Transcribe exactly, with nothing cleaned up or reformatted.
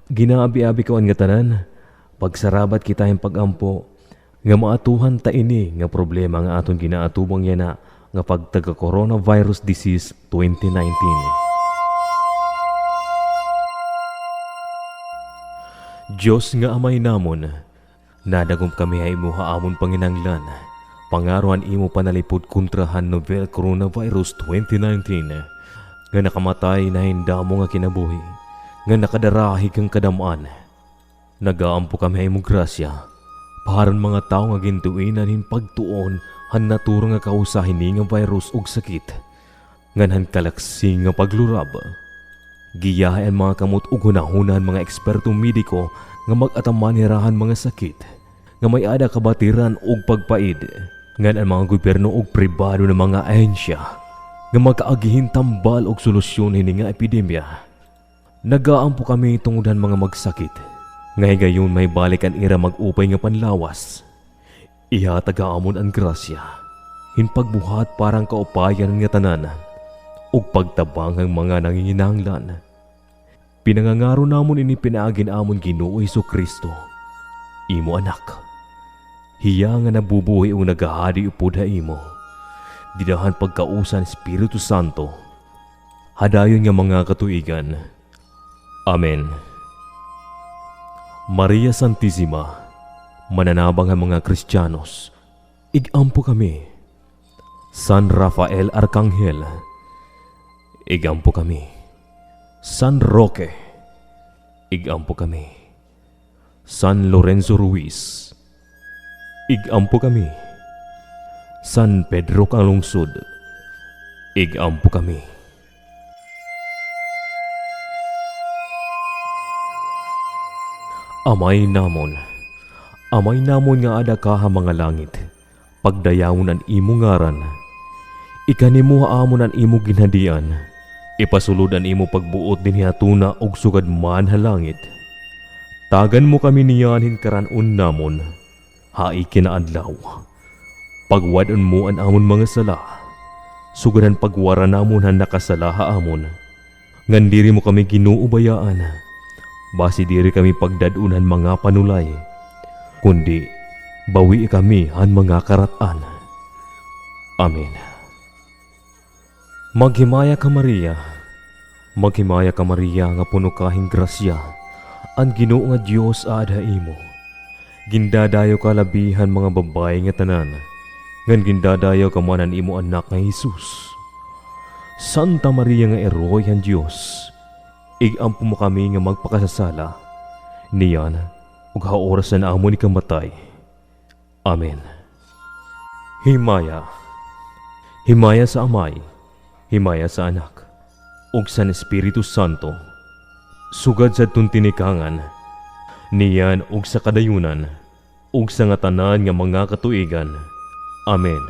Ginaabi-abi ko an ngatanan, pagsarabat kita hin pag-ampo, nga maatuhan ta ini nga problema nga aton ginaatubang yana nga pagtaga-coronavirus disease twenty nineteen. Dios nga Amay namon, nadagom kami ha imo ha amon panginahanglan. Pangaro han imo panalipod kontra han novel coronavirus twenty nineteen nga nakamatay na hin damo nga kinabuhi, nga nakadarahig han kadam-an. Nagaampo kami ha imo grasya para han mga tawo nga gintuinan hin pagtuon han natural nga kausa hini nga virus ug sakit, ngan han kalaksi nga paglurab. Giyahi an mga kamot ug hunahuna han mga eksperto mediko nga mag-ataman hira han mga sakit nga may-ada kabatiran ug pagpaid, ngan an mga gobyerno ug pribado nga mga ahensya nga makaagi hin tambal ug solusyon hini nga epidemya. Nagaampo kami tungod han mga magsakit, nga higayon mahibalik an ira mag-upay nga panlawas. Ihatag ha amon an grasya hin pagbuhat para han kaupayan han ngatanan ug pagtabang han mga nanginginahanglan. Pinangangaro namon ini pinaagi han amon Ginoo Jesu-Cristo, imo Anak. Hiya nga nabubuhi ug naghahadi upod ha imo, dida han pagkausa han Espiritu Santo, ha dayon nga mga katuigan. Amen. Maria Santisima, mananabang han mga Kristiyanos, ig-ampo kami. San Rafael Arkanghel, ig-ampo kami. San Roque, ig-ampo kami. San Lorenzo Ruiz, ig-ampo kami. San Pedro Calungsod, ig-ampo kami. Amay namon, Amay namon nga aada ka ha mga langit, pagdayawon an imo ngaran. Ikanhi mo ha amon an imo ginhadian. Ipasulod an imo pagbuot dinhi ha tuna ug sugad man ha langit. Tagan mo kami niyan hin karan-on namon ha ikinaadlaw. Pagwad-on mo an amon mga sala, sugad han pagwara namon han nakasala ha amon. Ngan diri mo kami, Ginoo, bayaan, basi diri kami pagdad-on han mga panulay, kundi bawii kami han mga karat-an. Amen. Maghimaya ka, Maria. Maghimaya ka, Maria, nga puno ka hin grasya, an Ginoo nga Dios aada ha imo. Gindadayaw ka labi han mga babaye nga tanan, ngan gindadayaw ka man han imo anak nga Jesus. Santa Maria nga Iroy han Dios, ig-ampo mo kami nga magpakasasala, niyan ug ha oras han amon ikamatay. Amen. Himaya. Himaya sa Amay, himaya sa Anak, ug san Espiritu Santo, sugad sadton tinikangan, niyan ug sa kadayunan, ug sa ngatanan nga mga katuigan. Amen.